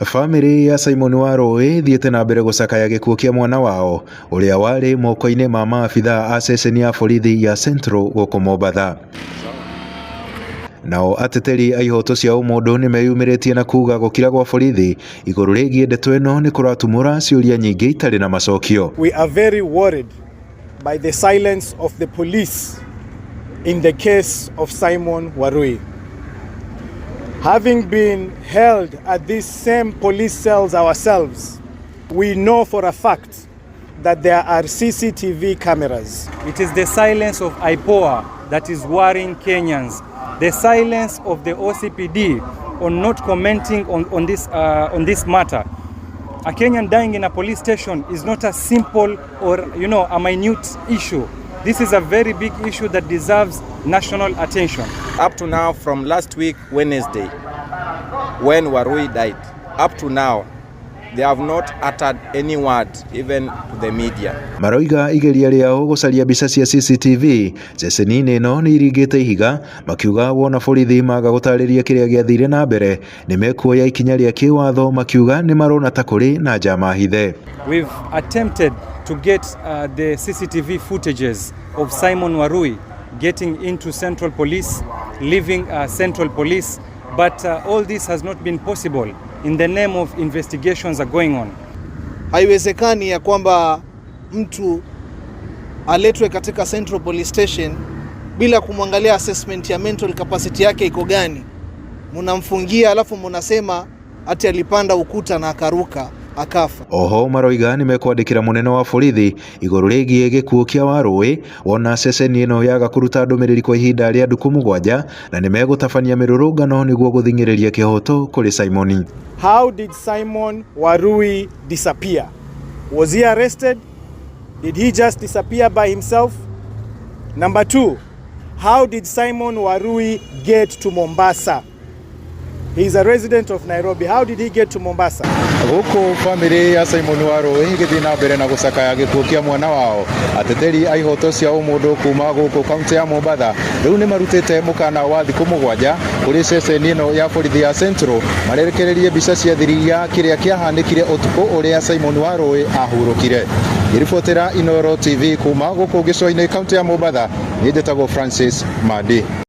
Bamĩrĩ ya Simon Warũĩ ĩthiĩte na mbere gũcakaya gĩkuũ kĩa mwana wao ũrĩa warĩ moko-inĩ ma maabithaa a ceceni ya borithi ya Central gũkũ Mombatha. Nao ateteri a ihoto cia ũmũndũ nĩmeyumĩrĩtie na kuga gũkira gwa borithi igũrũ rĩgiĩ ndeto ĩno nĩ kũratumũra ciũria nyingĩ itarĩ na macokio. We are very worried by the silence of the police in the case of Simon Warui. Having been held at these same police cells ourselves, we know for a fact that there are CCTV cameras. It is the silence of IPOA that is worrying Kenyans. The silence of the OCPD on not commenting on this matter. A Kenyan dying in a police station is not a simple or a minute issue. This is a very big issue that deserves national attention. Up to now, from last week, Wednesday, when Warui died, up to now, they have not uttered any word, even to the media. Maroiga igeria rĩao gũcaria mbica cia CCTV ceceni-inĩ ĩno nĩ iringĩte ihiga, makiuga wona borithi maga gũtarĩria kĩrĩa gĩathire na mbere nĩ mekuoya ikinya rĩa kĩwatho, makiuga nĩ marona ta kũrĩ na njama hithe. We've attempted to get the CCTV footages of Simon Warui getting into Central Police, leaving Central Police, but all this has not been possible in the name of investigations are going on. Haiwezekani ya kwamba mtu aletwe katika Central Police Station bila kumwangalia assessment ya mental capacity yake iko gani. Munamfungia alafu munasema ati alipanda ukuta na akaruka akafa. Oho maroiga nĩ mekwandĩkĩra mũnene wa borithi igũrũ rĩgiĩ gĩkuũ kĩa Warũĩ wona ceceni ĩno yaga kũruta ndũmĩrĩri kwa ihinda rĩa ndukũ 7, na nĩ megũtabania mĩrũrũngano nĩguo gũthing'ĩrĩria kĩhoto kũrĩ Simon. How did Simon Warui disappear? Was he arrested? Did he just disappear by himself? Number two, how did Simon Warui get to Mombasa? He's a resident of Nairobi. How did he get to Mombasa? Gũkũ bamĩrĩ ya Simon Warũĩ ĩgĩthiĩ na mbere na gũcakaya gĩkuũ kĩa mwana wao, ateteri a ihoto cia ũmũndũ kuma gũkũ kaunti ya Mombatha rĩu nĩ marutĩte mũkana wa thikũ 7 kũrĩ ceceni ĩno ya borithi ya Central marekererie mbica cia thiri ya kĩrĩa kĩahanĩkire ũtukũ ũrĩa Simon Warũĩ ahurũkire. Ngĩribotera Inooro TV kuma gũkũ gĩcũa-inĩ, kaunti ya Mombatha, niĩ njĩtagwo Francis Mandi.